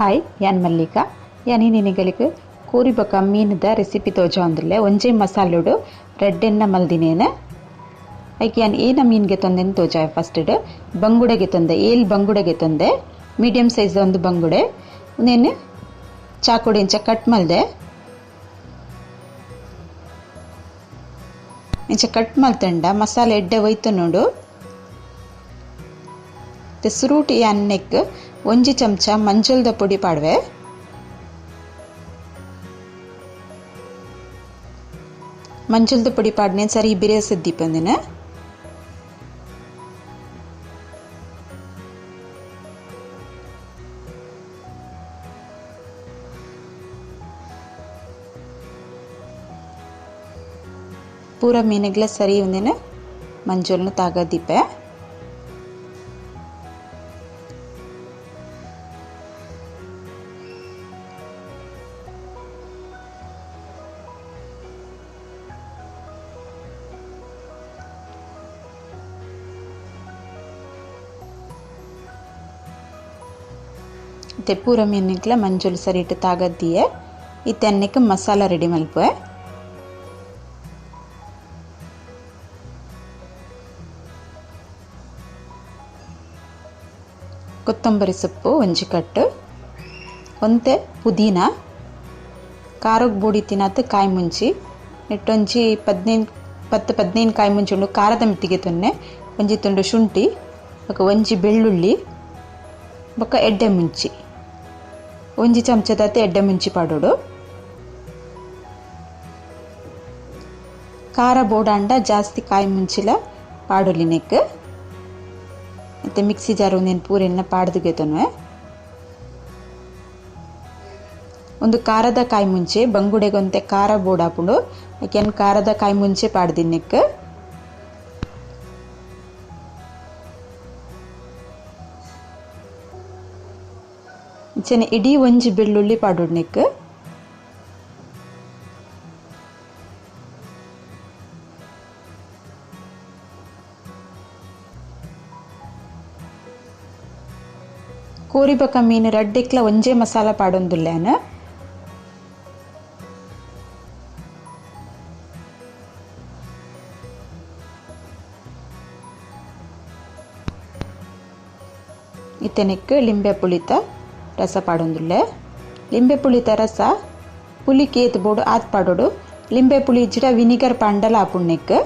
Hi, ಯಾನ್ ಮಲ್ಲಿಕಾ. ಯಾನ್ ನಿನಗಲಿಗೆ ಕೋರಿ ಬೊಕ ಮೀನುದ ರೆಸಿಪಿ ತೋಜಾವೊಂದುಲ್ಲೆ. ಒಂಜೇ ಮಸಾಲುಡು ರಡ್ಡೆನ್ನ ಮಲ್ದಿನೇನ. ಐಕ್ ಯಾನ್ ಏನ ಮೀನ್ಗೆ ತೊಂದೆನ್ ತೋಜಾವೆ. ಫಸ್ಟ್ ಬಂಗುಡೆಗೆ ತೊಂದೆ, ಏಲ್ ಬಂಗುಡೆಗೆ ತೊಂದೆ, ಮೀಡಿಯಂ ಸೈಜ್ ಒಂದು ಬಂಗುಡೆ. ಉಂದೆನ್ ಚಾಕುಡು ಇಂಚ ಕಟ್ ಮಲ್ದೆ. ಇಂಚ ಕಟ್ ಮಲ್ತಂಡ ಮಸಾಲೆ ಎಡ್ಡೆ ಒಯ್ತು ನೋಡು. ಸುರೂಟಿ ಅನ್ನಕ್ಕೆ ಒಂಜಿ ಚಮಚ ಮಂಜಲ್ದ ಪೊಡಿ ಪಾಡುವೆ. ಮಂಜಲ್ದ ಪೊಡಿ ಪಾಡ್ನೆ ಸರಿ ಬಿರೇಸದ್ದಿ ಪಂದಿನ. ಪೂರ ಮೀನುಗಳ ಸರಿ ಒಂದಿನ ಮಂಜಲ್ನ ತಾಗದಿಪ್ಪೆ. ಇತ್ತೆ ಪೂರ ಮೀನುಗ್ಲ ಮಂಜಲ್ ಸರಿ ಇಟ್ಟು ತಾಗದ್ದಿಯೆ. ಇತ್ತೆ ಅನ್ನಕ್ಕೆ ಮಸಾಲ ರೆಡಿ ಮಲ್ಪುವೆ. ಕೊತ್ತಂಬರಿ ಸೊಪ್ಪು ಒಂಜಿ ಕಟ್ಟು, ಒಂತೆ ಪುದೀನ, ಖಾರಕ್ಕೆ ಬೋಡಿ ತಿನ್ನತ್ತು ಕಾಯಿ ಮುಂಚಿ ನೆಟ್ಟೊಂಜಿ 10-15 ಕಾಯಿ ಮುಂಚಿ ಉಂಡು, ಖಾರದ ಮಿತ್ತಿಗೆ ತೊನ್ನೆ, ಒಂಜಿ ತುಂಡು ಶುಂಠಿ, ಬೊಕ ಒಂಜಿ ಬೆಳ್ಳುಳ್ಳಿ, ಬೊಕ ಎಡ್ಡೆ ಮುಂಚಿ, ಒಂಜಿ ಚಮಚದಾತ ಎಡ್ಡೆ ಮುಂಚಿ ಪಾಡೋಡು. ಖಾರ ಬೋಡಾಂಡ ಜಾಸ್ತಿ ಕಾಯಿ ಮುಂಚಿಲ ಪಾಡೊಲಿ ನೆಕ್. ಮತ್ತೆ ಮಿಕ್ಸಿ ಜಾರ್ ಒಂದೇನು ಪೂರೆನ್ನ ಪಾಡ್ದುಗೆ ತೊನ್ವೆ. ಒಂದು ಖಾರದ ಕಾಯಿ ಮುಂಚೆ ಬಂಗುಡೆಗೊಂತೆ ಖಾರ ಬೋಡಾಪುಂಡು, ಯಾಕೆನ್ ಖಾರದ ಕಾಯಿ ಮುಂಚೆ ಪಾಡ್ದಿನ್ನೆಕ್. ಇಂಚನೆ ಇಡೀ ಒಂಜಿ ಬೆಳ್ಳುಳ್ಳಿ ಪಾಡೋಡ್ನೆಕ್. ಕೋರಿ ಬೊಕ ಮೀನು ರಡ್ಡೆಕ್ಲ ಒಂಜೇ ಮಸಾಲ ಪಾಡೊಂದುಲ್ಲೇನ. ಇತ್ತೆನೆಕ್ ಲಿಂಬೆ ಪುಳಿತ ರಸ ಪಾಡೊಂದುಲ್ಲೆ. ಲಿಂಬೆ ಪುಳಿತ ರಸ ಪುಲಿ ಕೇತ್ ಬೋಡು ಆತ್ ಪಾಡೋಡು. ಲಿಂಬೆ ಪುಳಿ ಇಜ್ಜಿಡ ವಿನಿಗರ್ ಪಾಂಡಲ ಆಪುಣ್ಣೆಕ್.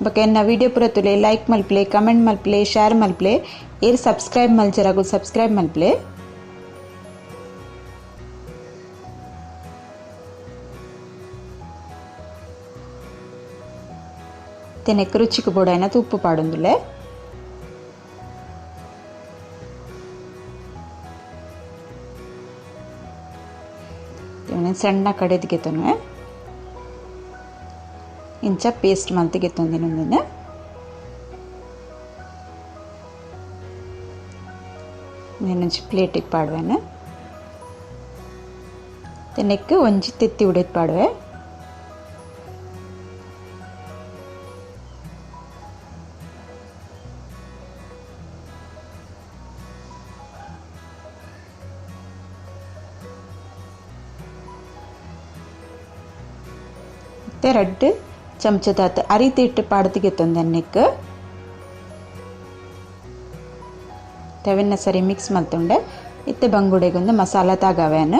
ಬೊಕ ಎನ್ನ ವಿಡಿಯೋ ಪೂರ ತುಲೆ ಲೈಕ್ ಮಲ್ಪ್ಲೆ, ಕಮೆಂಟ್ ಮಲ್ಪ್ಲೆ, ಶೇರ್ ಮಲ್ಪ್ಲೆ, ಏರ್ ಸಬ್ಸ್ಕ್ರೈಬ್ ಮಲ್ಚರಾಗು ಸಬ್ಸ್ಕ್ರೈಬ್ ಮಲ್ಪ್ಲೆ. ತೆನೆಕ್ ರುಚಿಗೆ ಬೋಡಾಯ್ನ ಉಪ್ಪು ಪಾಡೊಂದುಲ್ಲೆ. ಸಣ್ಣ ಕಡೆದಿಗೆ ತೊನ್ವೆ ಇಂಚ ಪೇಸ್ಟ್ ಮಲ್ತಿಗೆ ತೊಂದಿನ. ಒಂಜಿ ಪ್ಲೇಟಿಗೆ ಪಾಡುವೆನ. ನೆಕ್ ಒಂಜಿ ತೆತ್ತಿ ಉಡೆದ್ ಪಾಡುವೆ. ರಡ್ಡು ಚಮಚದಾತ್ ಅರಿತಿ ಇಟ್ಟು ಪಾಡ್ತಿಗೆ ತೊಂದನ್ನೆಕ್. ತೆವೆನ್ನ ಸರಿ ಮಿಕ್ಸ್ ಮಲ್ತುಂಡೆ. ಇತ್ತೆ ಬಂಗುಡೆಗೊಂದು ಮಸಾಲ ತಾಗವೇನ.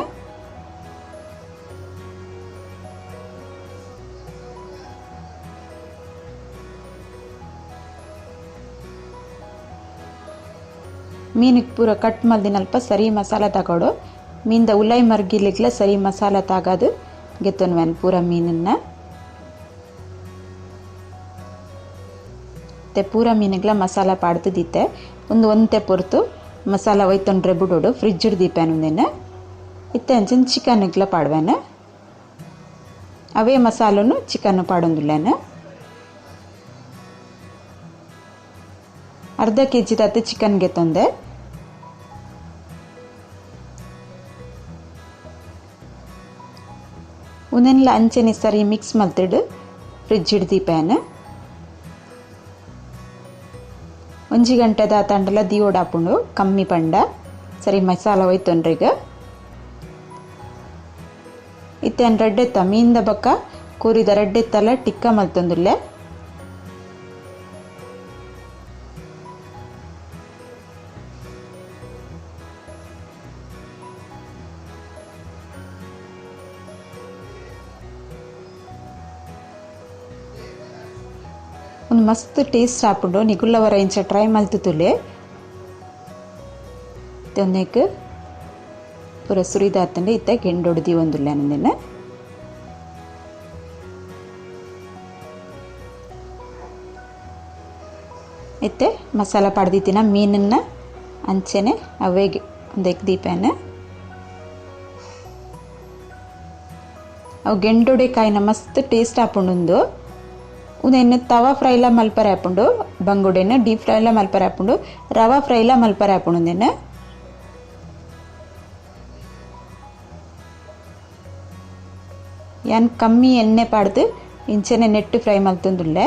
ಮೀನಿಗೆ ಪೂರ ಕಟ್ ಮಲ್ದಿನಲ್ಪ ಸರಿ ಮಸಾಲ ತಗೋಡು. ಮೀನ್ದ ಉಲೈ ಮರ್ಗಿಲಿಗ್ಲ ಸರಿ ಮಸಾಲ ತಾಗದು ಗೆತ್ತೊನ್ವೇನ್ ಪೂರ ಮೀನನ್ನ. ಪೂರ ಮೀನುಗಳ ಮಸಾಲ ಪಾಡ್ತಿದ್ದೆ. ಒಂದು ಒಂತೆ ಪೊರ್ತು ಮಸಾಲ ಒಯ್ತೊಂಡ್ರೆ ಬಿಡೋಡು ಫ್ರಿಜ್ ದೀಪೇನು ಒಂದೇನು. ಇತ್ತೆ ಅಂಚಿನ ಚಿಕನ್ಗ್ಲ ಪಾಡುವೇನು. ಅವೇ ಮಸಾಲನು ಚಿಕನ್ ಪಾಡೊಂದುಲ್ಲೇನು. ಅರ್ಧ ಕೆ ಜಿ ತಾತ ಚಿಕನ್ಗೆ ತಂದೆ. ಒಂದೆಲ್ಲ ಅಂಚೆನೆ ಸರಿ ಮಿಕ್ಸ್ ಮಲ್ತಿಡು ಫ್ರಿಜ್ ದೀಪೇನು. ಒಂಜಿ ಗಂಟೆ ದಾತಂಡಲ ದಿಯೋಡಾಪುಂಡು ಕಮ್ಮಿ ಪಂಡ ಸರಿ ಮಸಾಲ ಒಯ್ತೊಂಡ್ರಿಗ ಇತ್ತೆ ರಡ್ಡೆತ್ತ ಮೀನ್ದ ಬೊಕ್ಕ ಕೋರಿದ ರಡ್ಡೆತ್ತಲ ಟಿಕ್ಕ ಮಲ್ತೊಂದುಲ್ಲೆ. ಒಂದು ಮಸ್ತ್ ಟೇಸ್ಟ್ ಆಪುಂಡು ನಿಗುಲ್ಲವರ ಇಂಚ ಟ್ರೈ ಮಲ್ತುತುಲೆ. ಒಂದೇಕ್ ಪೂರ ಸುರಿದಾತಂಡೆ ಇತ್ತ ಗೆಂಡೊಡ್ದಿ ಒಂದುಲ್ಲೆ ನಂದಿನ. ಇತ್ತೆ ಮಸಾಲ ಪಾಡ್ದಿತ್ತಿನ ಮೀನನ್ನ ಅಂಚೆನೆ ಅವೇಗೆ ಒಂದೇಕ್ ದೀಪೇನ. ಅವು ಗೆಂಡೊಡೆ ಕಾಯಿನ ಮಸ್ತ್ ಟೇಸ್ಟ್ ಆಪುಂಡು. ಉಂದೆನ್ ತವಾ ಫ್ರೈಲ ಮಲ್ಪರೆ ಆಪುಂಡು, ಬಂಗುಡೆನ್ ಡೀಪ್ ಫ್ರೈಲ ಮಲ್ಪರೆ ಆಪುಂಡು, ರವಾ ಫ್ರೈಲ ಮಲ್ಪರೆ ಆಪುಂಡು ಉಂದೆನ್. ಯಾನ್ ಕಮ್ಮಿ ಎಣ್ಣೆ ಪಾಡ್ದು ಇಂಚೆನೆ ನೆಟ್ಟು ಫ್ರೈ ಮಲ್ತೊಂದುಲ್ಲೆ.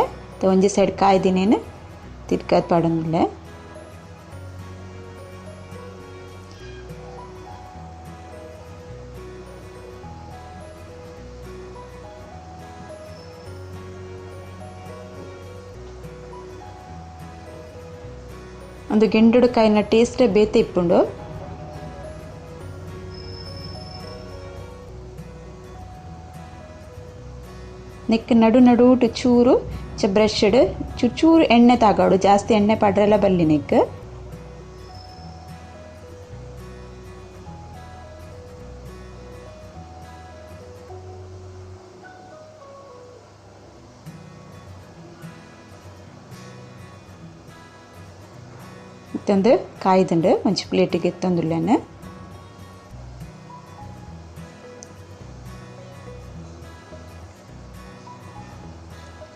ಒಂಜಿ ಸೈಡ್ ಕಾಯ್ದಿನೇನು ತಿರ್ಗಾದ್ ಪಾಡೊಂದುಲ್ಲೆ. ಒಂದು ಗೆಂಡುಡು ಕಾಯಿನ ಟೇಸ್ಟೇ ಬೇತೆ ಇಪ್ಪುಂಡು. ನೆಕ್ ನಡು ನಡುಟು ಚೂರು ಚ ಬ್ರಷ್ಡ್ ಚೂರು ಎಣ್ಣೆ ತಾಗಾಡು, ಜಾಸ್ತಿ ಎಣ್ಣೆ ಪಾಡ್ರೆಲ್ಲ ಬಲ್ಲಿ ನೆಕ್. ಇತ್ತೊಂದು ಕಾಯ್ದುಂಡು ಒಂಜಿ ಪ್ಲೇಟಿಗೆ ಎತ್ತೊಂದುಲ್ಲೇನೆ.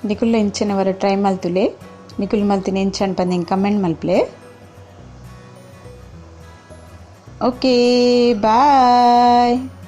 ನಿಕುಲ್ಲ ಇಂಚನವರ ಟ್ರೈ ಮಲ್ತುಲೆ, ನಿಕುಲ್ ಮಲ್ತಿನ ಇಂಚನ್ ಪಂದ್ ಕಮೆಂಟ್ ಮಲ್ಪ್ಲೆ. Okay, bye.